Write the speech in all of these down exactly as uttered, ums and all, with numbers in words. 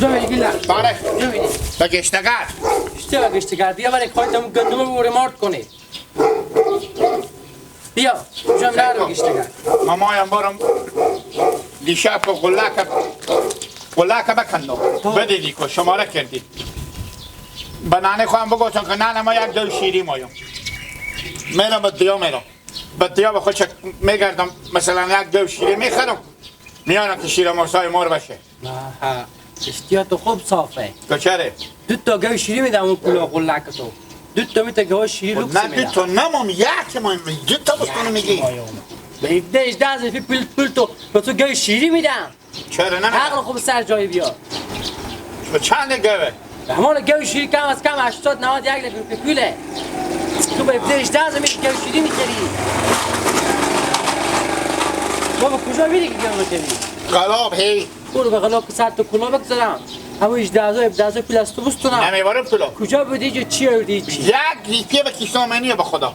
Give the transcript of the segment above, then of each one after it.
تو می‌گی نه. باره. تو می‌گی. به گشتگر. چه به گشتگر؟ بیا برای خواهی تمو گندم رو مارد کنی. بیا. جمله رو گشتگر. مامایم بارم دیشب که غلک، غلک بکندم. ها. بدیدی که شماره کردی. به ننه خواهم بگوتم که ننه ما یک دو شیری مایم. میرم به دیا میرم. به دیا به خود چک می‌گردم. مثلاً یک دو شیری می‌خرم. میانم که شیر مرسای مار بشه. آها. اشتیا تو خوب صافه. تو چره؟ دو تا گوی شیری می‌دم اون پولا غلک تو. دو تا می‌ته گوی شیری خب لوکس نه، دو می‌دم. تا نمام، یک ما دو تا بستونو می‌گی. به هفده هجده هزار پی پول، پول تو، به تو گوی شیری می‌دم. چرا نه؟ عقل خوب سر جایی بیار. تو چند گوه؟ همان گوی شیری کم از کم هشتاد نود یک لیتر پی پوله. تو به هفده هجده هزار می‌شه گوی شیری می‌خری. تو به کجا می‌ری که گوی می‌خری؟ غلاب هی. برو به غلاب که سر تو کلا بگذارم. اما هجده هزار، هفده هزار پول از تو بستونم. نمیبرم پولا. کجا بودی جو چی آوردی چی؟ یک ریپیه به کیسه منیه به خدا.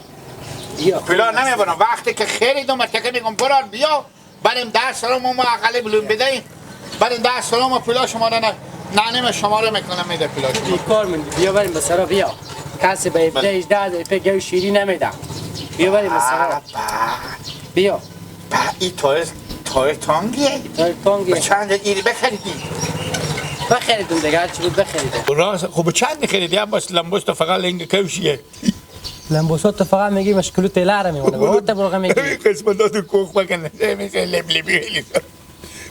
یا پولا خدا. نمیبرم. وقتی که خریدم، مرتکه می‌گم برار بیا. بریم ده سلام ما اقلی بلوم بدهیم. بریم ده سلام پولا شما رو نه-، ننیم شما رو می‌کنم می‌ده پولا شما. این کار من بیا بریم به سرا بیا. کسی به بله. هفده هجده هزار پی گوی شیری نمی‌دم. بیا بریم به سرا. به، به. بیا. به، این تایر، تایر تانگیه؟ تایر تانگیه. به چند ایری بخریدی؟ بخریدم دیگه، هرچی بود بخریدم. راست، خب چند خریدی؟ عباس لمبوس تو فقط لنگ کوشیه. لمبوسات تو فقط می‌گی مشکل تیلر می‌مونه. بابا، تو برو می‌گی. همین قسمت تو کوخ بکن. همین خیلی لبلبی خیلی.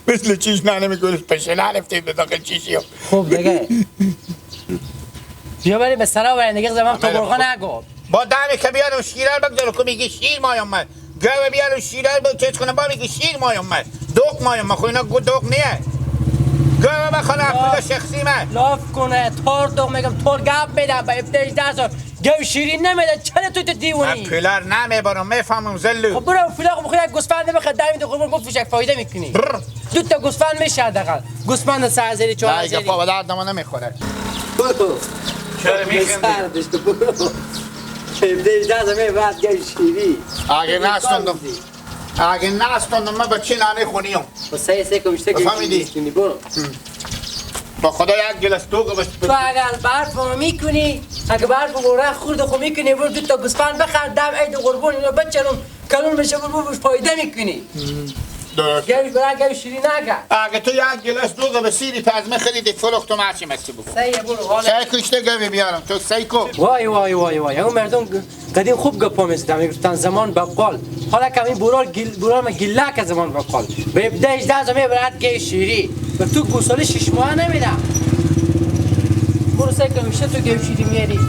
مثل چیش ننه می‌کنه، پشل نرفته به داخل چیشی. خب دیگه. بیا بریم به سرا بریم دیگه، زمان تو آمده برو. خب. نگو. با دمی که بیارم شیرار بگذارم که میگی شیر مایم من. گوه بیارم شیرار بگذارم چیز کنم با میگی شیر مایم من. دوغ مایم من. خو اینا گو دوغ نیه. گوه بخوانه لاف، پول شخصی من. لاف کنه، تار دوغ می‌گم، تار گپ می‌دم به هفده هجده سال. گوی شیرین نمی‌ده، چرا تو تو دیوونی؟ من پولار نمیبرم، می‌فهمم زلو. خب برو پولا خب خود یک گوسفند بخر، ده می‌ده قربون بفروش، یک فایده می‌کنی. برر. دو تا گوسفند می‌شه حداقل. گوسفند سه هزاری، چهار هزاری. نه، گپا به درد ما نمی‌خوره. برو. چرا می‌خندی؟ سر داشته، برو. هفده هجده زمین بعد گوی شیری. اگه نستوندم. اگه نستوندم، من به چی ننه خونیم؟ و سه سه کمشته که بفهمیدی؟ نیستونی، برو. با خدا یک گلاس تو که بس تو اگر برف رو می‌کنی، اگه برف رو راه خورد خو می‌کنی، برو دو تا گوسفند بخر، دم عید قربان اینا بچرم، کلون بشه، برو، برو فایده می‌کنی. درست. گوش برا گوش شیرین نگه. اگه تو یک گلاس دو که به سیری پزمه خریدی فروختم هرچی مسی بگو. سیه برو، حالا. سیه کشته گوی بیارم، تو سیه کو. وای، وای، وای، وای، اون مردم گ-، قدیم خوب گپا می‌زدن، می‌گفتن زمان بقال. حالا که این بورار گیل-، بورار من گیلک زمان بقال. به هفده هجده زمان برات گه شیری. به تو گوساله شش ماه نمی‌دم. برو سعی کن، می‌شه تو گه شیری میاری.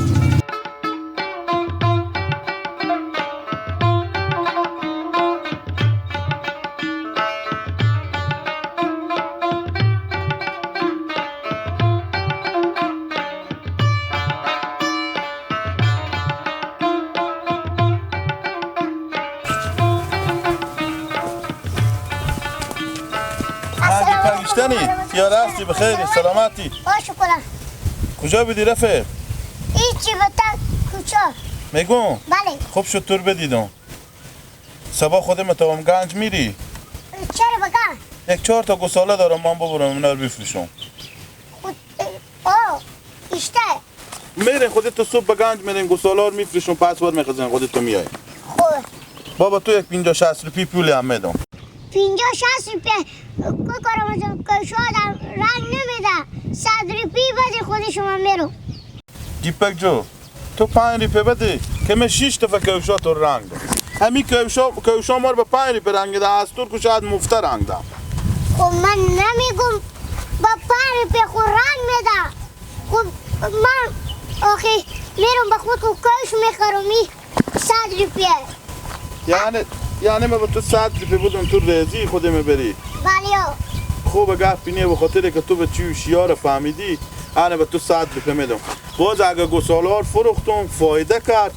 حاجی پنگشتنی، یا راستی بخیر، سلامتی؟ با شکر. کجا بودی رفیق؟ هیچی، به تا کوچه. می‌گم؟ بله. خوب شد تو رو بدیدم. سبا خودم تو هم گنج میری؟ چرا به گنج؟ یک چهار تا گوساله دارم، من ببرم اونا رو بفروشم. خود، آه، اشته. می‌رین خودت تو صبح به گنج می‌رین، گوساله رو می‌فروشم، پس وار می‌خزین خودت تو میای. خب. بابا تو یک پنجاه شصت روپی پولی هم می‌دم. پنجاه شصت روپی؟ کو کارم از کوشا آدم رنگ نمی‌ده. صد روپی بدی خودی شما می‌رم. دیپک جو، تو پنج روپیه بده که من شش دفعه کوشا تو رنگ دم. همی کوشا، کوشا ما رو به پنج روپیه رنگ ده، از ترک شاید مفته رنگ دم. خب من نمی‌گم با پنج روپیه خو رنگ می‌ده. خب من آخه می‌رم به خود خو کوش می‌خرم، ای صد روپیه. یعنی، یعنی من به تو صد روپیه بدم، تو راضی خودی می‌بری؟ بله. خوب گپ اینه، به خاطر که تو به چی هوشیار فهمیدی، انه به تو صد روپیه می‌دم. باز اگه گوسالار فروختم، فایده کرد،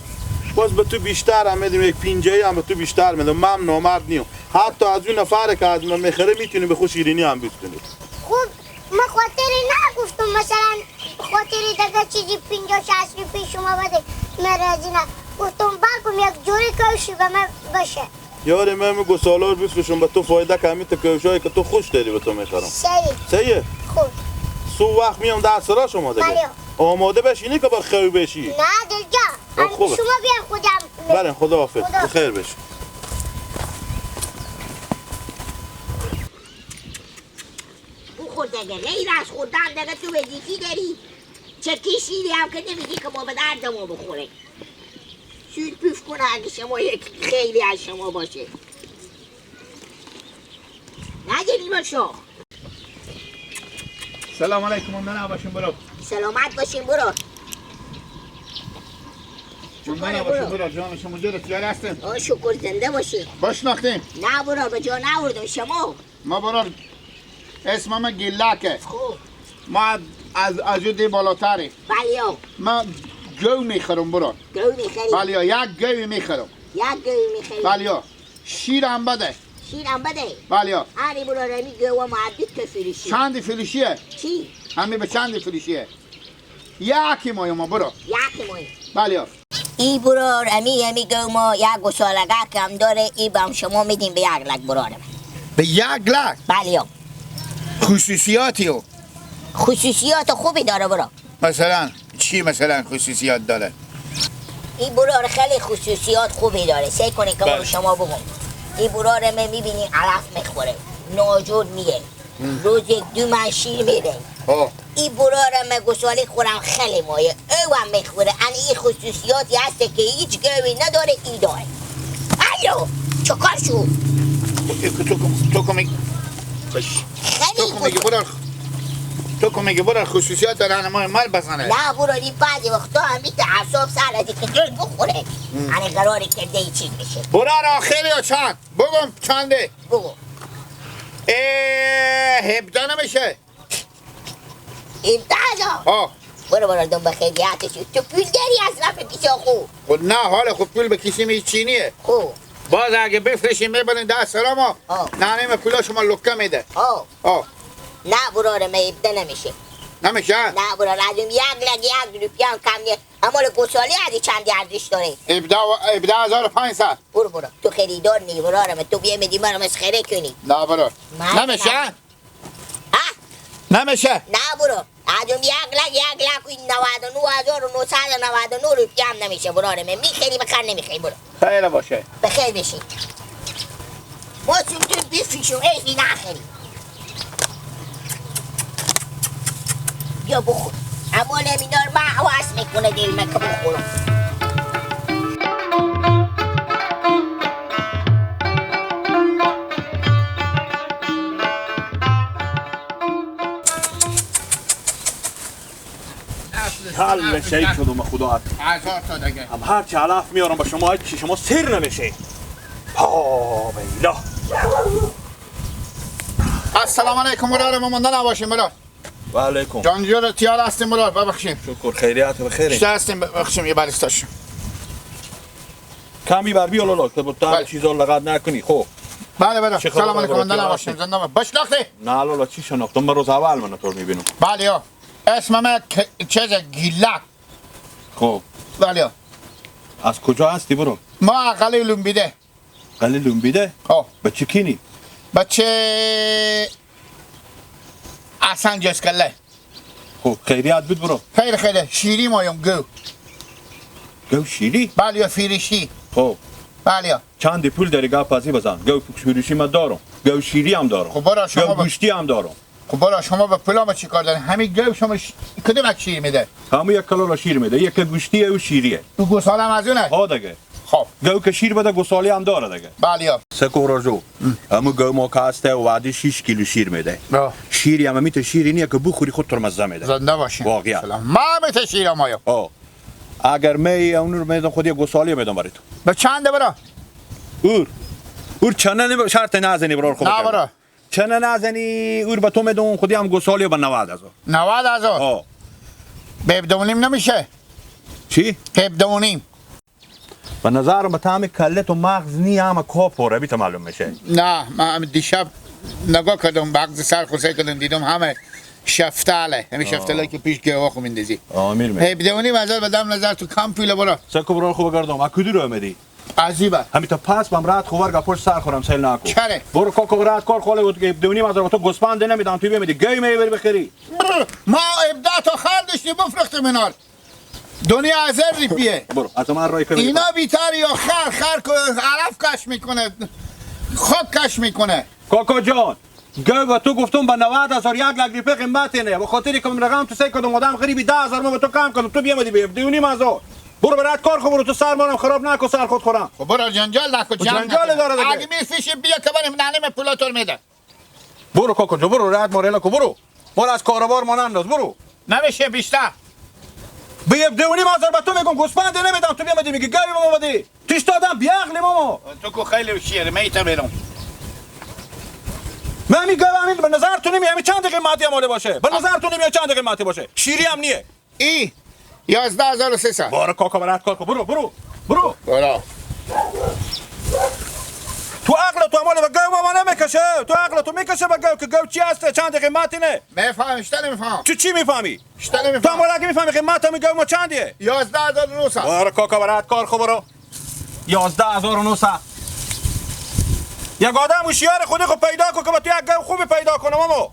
باز به تو بیشتر هم می‌دم، یک پنجاهی هم به تو بیشتر می‌دم. من نامرد نیم. حتی از اون نفر که از من می‌خره، می‌تونی به خود شیرینی هم بستونی. خوب، من خاطری نگفتم، مثلاً خاطری دیگه چیزی پنجاه شصت روپیه شما بده، من راضی نه. گفتم بلکم یک جوری کوشی به من بشه. یار من، من گوسالار بفروشم، به تو فایده کمی، تو کوشایی که تو خوش داری به تو می‌خرم. صحیح. صحیحه؟ خوب. سو وخت میام در سرا شما دیگه. بله. آماده بشینی که با خو بشی. نه، دیگه. خب، خوبه. شما بیا خودم. بله، خدا حافظ. خدا. بخیر بشی. بخور دیگه. غیر از خوردن دیگه تو وظیفی داری؟ چه کشیدی هم که نمی‌گی که ما به درد ما بخوره. سود پوف کنه اگه شما یک خیلی از شما باشه. نگه نیما شاخ. سلام علیکم، ممنون باشیم برو. سلامت باشیم برو. ممنون باشیم برو، جان شما جور تیار هستیم. آه، شکر زنده باشی. بشناختیم؟ نه برو، به جا نوردم شما. ما برار، اسم ما گیلکه. خب. ما از، از او دی بالاتری. بله. ما گو می‌خرم برار. گو می‌خری؟ بله، یک گو می‌خرم. یک گو می‌خری؟ بله. شیر هم بده. شیر هم بده؟ بله. آری برار، امی گو ما دو تا فروشی. چند فروشیه؟ چی؟ همی به چند فروشیه؟ یکی مایه ما برو. یکی مایه. بله. ای برار، امی، امی گو ما یک گوسالگه که هم داره، ای به هم شما می‌دیم به یک لک برار من. به یک لک؟ بله. خصوصیاتی او؟ خصوصیات خوبی داره برار. مثلاً چی، مثلاً خصوصیات داره؟ ای برار خیلی خصوصیات خوبی داره، سعی کنید که ما به شما بگم. ای برار من می‌بینی علف می‌خوره، ناجور میه، روز یک دو من شیر می‌ده. ها. ای برار من گوسالی خورم خیلی مایه. او هم می‌خوره. ان ای خصوصیاتی هسته که هیچ گوی نداره، ای داره. الو، چکار شو؟ تو، تو، تو، تو کمی. خیلی تو کمی که برار، تو کمی که برار خصوصیات داره، انا ما مال بزنه. نه برار، این بعضی وقتا هم می‌ته اعصاب سر از این که گل بخوره. انا قراری کرده ای چی می‌شه. برار آخری یا چند؟ بگم چنده؟ بگو. اه، هبده نمیشه؟ هبده هزار؟ آه. برو برو دنبال خیریت شو. تو پول داری اصلاً به پیش خو؟ خب نه، حال خب پول به کیسی می چینیه. خب. باز اگه بفروشیم می‌بریم ده سرا ما. آه. نه، نه، پولا شما لکه می‌ده. آه. آه. نه برار، من هبده نمیشه. نمیشه؟ نه برار، از اون یک لک یک روپیه هم کم نیه. اما گوسالی ازی چندی ارزش داره؟ هبده و، هبده هزار و پنجصد. برو برو، تو خریدار نی برار، من تو بیا می‌دی مرا مسخره کنی. نه برار. من نمیشه؟ نه. ها؟ نمیشه. نه برار. از اون یک لک، یک لک و نود و نه هزار و نهصد و نود و نه روپیه هم نمیشه برار، من می‌خری بخر نمی‌خری برار. خیر باشه. بخیر بشید. ما چون تو بفروشم، ای نخری. بیا بخور. اما نمی‌دار من حواس می‌کنه دل من که بخورم. حل شهید شدم خدا. هزار تا دیگه. هم هر چی علف میارم به شما، هیچ چی شما سیر نمیشه. ها، بیلا. السلام علیکم برار، ما مونده نباشیم برار. و علیکم. جان جور تیار هستیم برار، ببخشیم. شکر، خیریت، بخیریم. شته هستیم، ببخشیم، یه بالستاشیم. کمی بر بیا لالا، که با بله. چیزا لغت نکنی، خب. بله، بله. چه خبر سلام علیکم، برات؟ مونده نباشیم، زنده باشیم. بشناختی؟ نه لالا، چی شناختم؟ من روز اول من تو رو می‌بینم. بله، یا. اسم من ک-، چیز گیلک. خب. بله. از کجا هستی برو؟ ما اقلی لومبیده. اقلی لومبیده؟ ها. بچه کینی؟ بچه حسن جسکله. خب، خیریت بود برو. خیر، خیره. شیری مایم گو. گو شیری؟ بله، یا فیریشی. خب. بله، یا. چند پول داری گپ ازی بزن. گو فیریشی من دارم. گو شیری هم دارم. خب، برو شما گو ب-، گوشتی هم دارم. خب برو، شما به پولا ما چی کار دارین؟ همین گو شما ش-، کدوم یک شیر می‌ده؟ همون یک کلو را شیر می‌ده، یک گوشتیه و شیریه. او گوساله هم از اونه؟ ها دیگه. خب. گو که شیر بده، گوساله هم داره دیگه. بله یا. سکو راجو. همون گو ما که هسته، وعده شش کیلو شیر می‌ده. آه. شیری هم می‌ته شیری نیه که بخوری خود تر مزه می‌ده. زنده باشین. واقعا. سلام. ما می‌ته شیر ما یا. آه. اگر می اونور می‌دم خودی گوساله می‌دم برای تو. به چند برا؟ اور. اور چنه نی-، شرط نزنی برار خود نه بکن. برا. چنه نزنی، اور به تو می‌دم، خودی هم گوسالی به نود هزار. نود هزار؟ ها. به هفده و نیم نمیشه؟ چی؟ هفده و نیم. به نظرم به طعم کلت و مغز نی، همه کاپوره، بیت معلوم می‌شه. نه، من هم دیشب نگاه کردم، مغز سر خوسه کردم، دیدم همه شفتله، همین آه. شفتله که پیش گیاه خو میندازی. آه، میر می. هفده و نیم هزار به دم نظر تو کم پوله برا. سکو برار خوب گردم، از کدوم رو آمدی؟ عجیبه. همی تو پس بم رد خو ورگا پشت سر خورم سیل نکو. چره؟ برو کاکا، رد کار خاله بود که دو نیم هزار تو گوسپند نمیدم، تو بیمیدی گوی میبری بخری. برو. ما هفده تا خر داشتی بفروختیم اینا رو. دنیا هزار روپیه. برو، از من رای کمی. اینا بیتر یا خر، خر کو-، علف کش می‌کنه، خاک کش می‌کنه. کاکا جان، گو به تو گفتم به نود هزار یک لک روپیه قیمت اینه. به خاطر که من رقم تو سه کدم آدم غریبی ده هزار ما به تو کم کردم، تو بیامدی به هفده و نیم هزار. برو برات کار خو برو، تو سر مانم خراب نکو، سر خود خورم. خب برو جنجال نکو، خب جنجال جنجال نکو. داره دیگه. اگه می‌فروشی بیا که بریم ننه پولاتور می‌ده. برو کاکا جو، برو، راحت ما ریلا کو، برو. ما را از کاروبار ما ننداز، برو. نمیشه بیشتر. به هفده و نیم هزار به تو می‌گم، گوسپند نمیدم، تو بیامدی میگی گوی ما بدی. تو ایستادم بیعقلی ماما. تو کو خیلی هوشیاری، من ایتا بیرون. من همی گوی همین به نظر تو نمیاد، همین چند قیمتی هم باشه. به نظر تو نمیاد چند قیمتی باشه. شیری هم نیه. ای یازده هزار و سیصد. بارو کاکا برات کاکا، برو، برو، برو. برو. تو عقل تو عمل به گو ما نمیکشه. تو عقل تو می‌کشه به گو که گو چی هسته، چند قیمتی نه. می‌فهم، اشته نمی‌فهم. تو چی می‌فهمی؟ اشته نمی‌فهم. تو عمل اگه می‌فهمی قیمت هم گو ما چندیه؟ یازده هزار و نهصد. بارو کاکا برات کار خو برو. یازده هزار و نهصد. یک آدم هوشیار خودی خو پیدا کو که به تو یک گو خوبی پیدا کنم امو.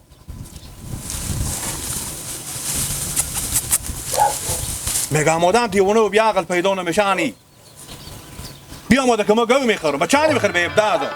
می‌گم آدم دیوانه و بی‌عقل پیدا نمی‌شه انی. بیا آماده که ما گوی می‌خورم. به چندی می‌خوری؟ به هفده هزار.